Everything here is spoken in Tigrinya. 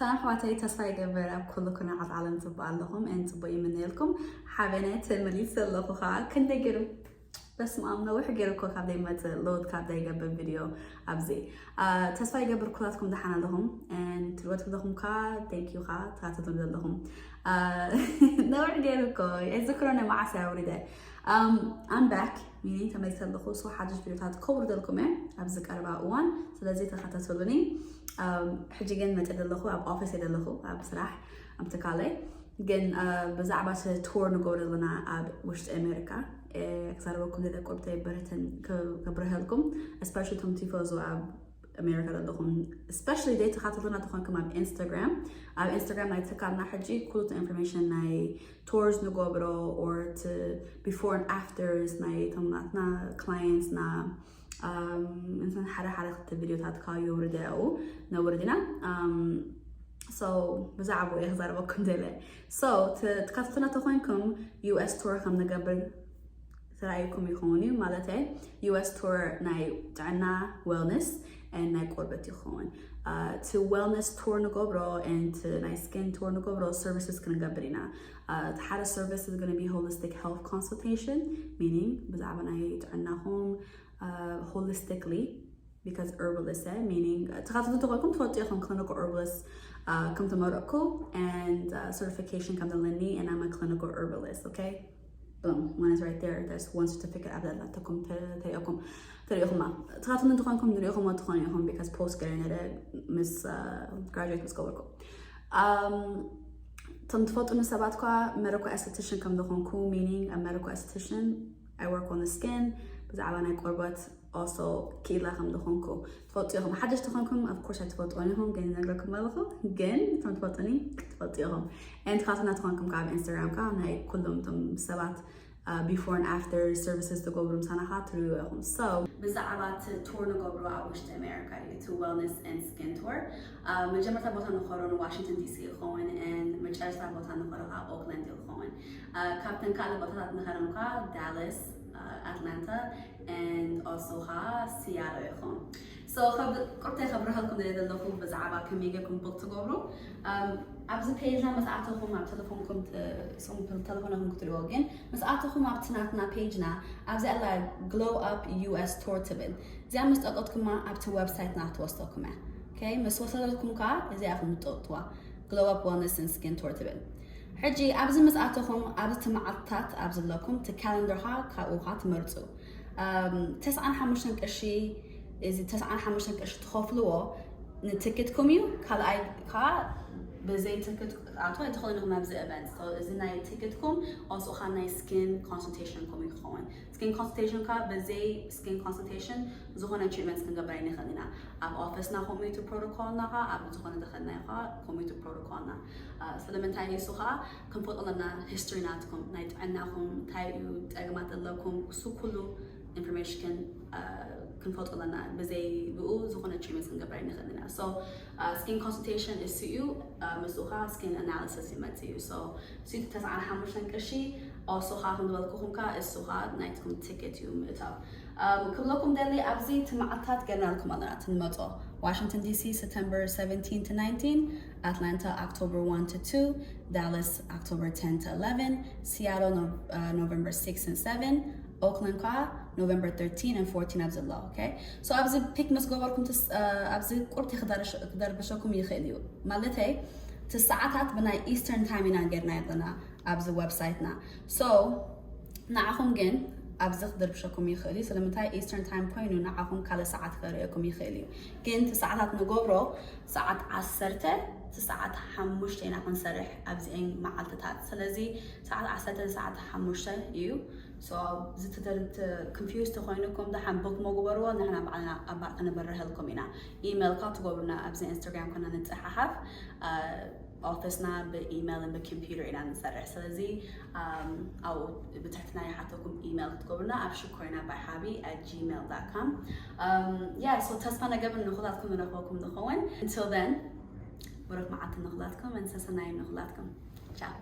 ሰላም ኣሕዋተይ፣ ተስፋ ይገብር ኣብ ኩሉ ኩነታት ዓለም ጽቡቅ ኣለኹም፣ and ጽቡቅ ይምነየልኩም። ሓበነ ተመሊሰ ኣለኹ ኸዓ። ክንደይ ገይሩ? በስመ ኣብ፣ ነዊሕ ገይሩ እኮ ካብ ዘይመጽእ፣ ሎድ ካብ ዘይገብር ቪድዮ ኣብዚ። አ፣ ተስፋ ይገብር ኩላትኩም ደሓን ኣለኹም፣ and ትሪእዎ ዘለኹም ኸዓ thank you ኸዓ ትከታተሉ ዘለኹም። አ፣ ነዊሕ ገይሩ እኮ፣ ኣይዝክሮን እየ መዓስ እየ ኣውሪደ። Um, I'm back፣ ሚኒ ተመሊሰ ኣለኹ። So ሓድሽ ቪድዮታት ከውርደልኩም እየ ኣብዚ ቀረባ እዋን፣ ስለዚ ተኸታተሉኒ። Um፣ ሕጂ ግን መጽእ ዘለኹ ኣብ ኦፊስ እየ ዘለኹ፣ ኣብ ስራሕ፣ ኣብ ትካለይ። ግን፣ አ፣ ብዛዕባ እቲ ቱር ንገብሮ ዘለና ኣብ ውሽጢ ኣሜሪካ፣ እ፣ ክዛረበኩም ደለ ቁርብተይ ብረትን ክ-፣ ከብርሀልኩም፣ especially እቶም ቲፎዞ ኣብ ኣሜሪካ ዘለኹም፣ especially ዘይተኻተሉና ተኾንኩም ኣብ ኢንስታግራም፣ ኣብ ኢንስታግራም ናይ ትካልና ሕጂ ኩሉ እቲ ኢንፎርሜሽን ናይ ቱርስ ንገብሮ or እቲ before and afters ናይ እቶም ናትና ክላየንትስና፣ um፣ እንትን ሓደ ሓደ ክልተ ቪድዮታት ካብ የውርደ ያው ነውርድ ኢና። Um፣ so ብዛዕባኡ እየ ክዛረበኩም ደለ። So ት-፣ ትከታተሉና ተኾይንኩም ዩ ኤስ ቱር ከም ንገብር ተራእይኩም ይኸውን እዩ፣ ማለት ዩ ኤስ ቱር ናይ ጥዕና፣ wellness፣ and ናይ ቆርበት ይኸውን። Uh፣ እቲ wellness ቱር ንገብሮ and ናይ ስኪን ቱር ንገብሮ ሰርቪስስ ክንገብር ኢና። Uh፣ እቲ ሓደ service is gonna be holistic health consultation, meaning ብዛዕባ ናይ ጥዕናኹም፣ uh፣ holistically, because herbalist እየ፣ meaning ተኻተልቲ ተኾይንኩም ትፈልጡ ኢኹም፣ clinical herbalist፣ uh፣ ከም ተመረቅኩ and፣ uh፣ certification ከም ዘለኒ, and I'm a clinical herbalist, okay? Boom, one is right there. There's one certificate ኣብ ዘላተኩም ተ-፣ ተሪእኩም፣ ተሪእኹማ። ተኻተልቲ ተኾይንኩም ንሪእኹም ትኾኑ ኢኹም፣ because post ገይረ ነረ ምስ፣ uh፣ graduate ምስ ገበርኩ። Um፣ እቶም ትፈልጡኒ ሰባት እኳ medical esthetician ከም ዝኾንኩ፣ meaning a medical esthetician, I work on the skin፣ ብዛዕባ ናይ ቆርበት also ክኢላ ከም ዝኾንኩ ትፈልጡ ኢኹም። ሓደሽ ተኾንኩም of course ኣይትፈልጥዎን ኢኹም፣ ግን ይነግረኩም ኣለኹ። ግን እቶም ትፈልጡኒ ትፈልጡ ኢኹም። And ትኻትና ተኾንኩም ካብ ኢንስታግራም ካ ናይ ኩሎም እቶም ሰባት፣ uh፣ before and after services ትገብሩ ምሳና ካ ትሪኡ ኢኹም። So ብዛዕባ እቲ ቱር ንገብሮ ኣብ ውሽጢ ኣሜሪካ እዩ፣ እቲ wellness and skin tour። Uh፣ መጀመርታ ቦታ ንኸሮ ንዋሽንግተን ዲሲ ይኸውን፣ and መጨረሽታ ቦታ ንኸሮ ኣብ ኦክላንድ ይኸውን። Uh፣ ካብተን ካልእ ቦታታት ንኸረን ካ ዳላስ፣ uh፣ ኣትላንታ፣ and also ካ ሲያትል ይኸውን። So ከብ-፣ ቁርተይ ከብርሀልኩም ደልየ ዘለኹ ብዛዕባ ከመይ ጌርኩም book ትገብሩ። Um፣ ኣብዚ ፔጅና ምስ ኣተኹም ኣብ ቴሌፎንኩም ት-፣ ስም ቴሌፎንኩም ክትሪእዎ፣ ግን ምስ ኣተኹም ኣብቲ ናትና ፔጅና ኣብዚ ኣላ ግሎው ኣፕ ዩ ኤስ ቱር ትብል። እዚኣ ምስ ጠቀጥኩማ ኣብቲ ዌብሳይትና ክትወስደኩም እያ። ኦኬ፣ ምስ ወሰደትኩም ከኣ እዚኣ ኢኹም ትጠቅጥዋ፣ ግሎው ኣፕ ዌልነስ ኤንድ ስኪን ቱር ትብል። ሕጂ ኣብዚ ምስ ኣተኹም ኣብዚ መዓልትታት ኣብዚ ኣለኩም፣ እቲ ካለንደር ኸኣ ካብኡ ኸኣ ትመርጹ። ኣም፣ ተስዓን ሓሙሽተን ቅርሺ፣ እዚ ተስዓን ሓሙሽተን ቅርሺ ትኸፍልዎ ንትኬትኩም እዩ። ካልኣይ ከኣ ብዘይ ትኬት ክትኣትዉ ኣይትኽእሉን ኢኹም ናብዚ ኤቨንት። So እዚ ናይ ትኬትኩም፣ also ኸኣ ናይ ስኪን ኮንሰልቴሽንኩም ይኸውን። ስኪን ኮንሰልቴሽን ከኣ ብዘይ ስኪን ኮንሰልቴሽን ዝኾነ ትሪትመንት ክንገብር ኣይንኽእልን ኢና። ኣብ ኦፊስና ከምኡ እዩ እቲ ፕሮቶኮልና ኸኣ፣ ኣብ ዝኾነ ዝኸድናዮ ኸኣ ከምኡ እዩ እቲ ፕሮቶኮልና። አ፣ ስለምንታይ ንሱ ኸኣ ክንፈልጦ ኣለና ሂስትሪ ናትኩም፣ ናይ ጥዕናኹም፣ እንታይ እዩ ጸገማት ዘለኩም፣ እሱ ኩሉ ኢንፎርሜሽን ክን-፣ አ፣ ክንፈልጦ ኣለና። ብዘይ ብኡ ዝኾነ ትሪትመንት ክንገብር ኣይንኽእልን ኢና። So፣ አ፣ ስኪን ኮንሰልቴሽን እሱ እዩ፣ አ፣ ምስኡ ኸኣ ስኪን ኣናሊሲስ ይመጽእ እዩ። So፣ እሱ እዩ ተስዓን ሓሙሽተን ቅርሺ፣ also ኸኣ ከም ዝበልኩኹም ከኣ እሱ ኸኣ ናይትኩም ትኬት እዩ ምእታው። አ፣ ክብለኩም ደሊ ኣብዚ እቲ መዓልትታት ገርናልኩም ኣለና፣ እቲ ንመጾ። ዋሽንግተን ዲሲ September seventeen to nineteen፣ ኣትላንታ October one to two፣ ዳላስ October ten to eleven፣ ሲያትል ኖ-፣ አ፣ November six and seven፣ ኦክላንድ ከኣ November thirteen and fourteen ኣብዚ ኣሎ። ኦኬ? So ኣብዚ ፒክ ምስ ገበርኩም ትስ-፣ አ፣ ኣብዚ ቁርብቲ ክደርሽ-፣ ክደርብሸኩም ይኽእል እዩ። ማለተይ እቲ ሰዓታት ብናይ ኢስተርን ታይም ኢና ጌርና ኣለና ኣብዚ ዌብሳይትና። So ንዓኹም ግን ኣብዚ ክድርብሸኩም ይኽእል እዩ። ስለምንታይ? ኢስተርን ታይም ኮይኑ ንዓኹም ካልእ ሰዓት ከርእየኩም ይኽእል እዩ። ግን እቲ ሰዓታት ንገብሮ ሰዓት ዓሰርተ፣ እቲ ሰዓት ሓሙሽተ ኢና ክንሰርሕ ኣብዚኤን መዓልትታት። ስለዚ ሰዓት ዓሰርተ፣ ሰዓት ሓሙሽተ እዩ። So እዚ ትደል-፣ ት-፣ ኮንፊውዝ ተኾይኑኩም ደሓን ቡክ መግበርዎ፣ ንሕና ባዕልና ኣብ ባዕ ክንበርሀልኩም ኢና። ኢሜይል ካ ትገብሩና፣ ኣብዚ ኢንስታግራም ኮና ንጸሓሓፍ፣ አ፣ ኦፊስና ብኢሜይልን ብኮምፒውተር ኢና ንሰርሕ። ስለዚ፣ ኣም፣ ኣብኡ ብትሕትና ይሓተኩም ኢሜይል ክትገብሩና ኣብ ሽኮሪና ባይ ሓቢ at gmail dot com። ኣም፣ ያ፣ so ተስፋ ነገብር ንኹላትኩም ንረኽበኩም ንኸውን። Until then፣ ብሩኽ መዓልቲ ንኹላትኩም፣ እንሰሰናይ ንኹላትኩም። ቻው።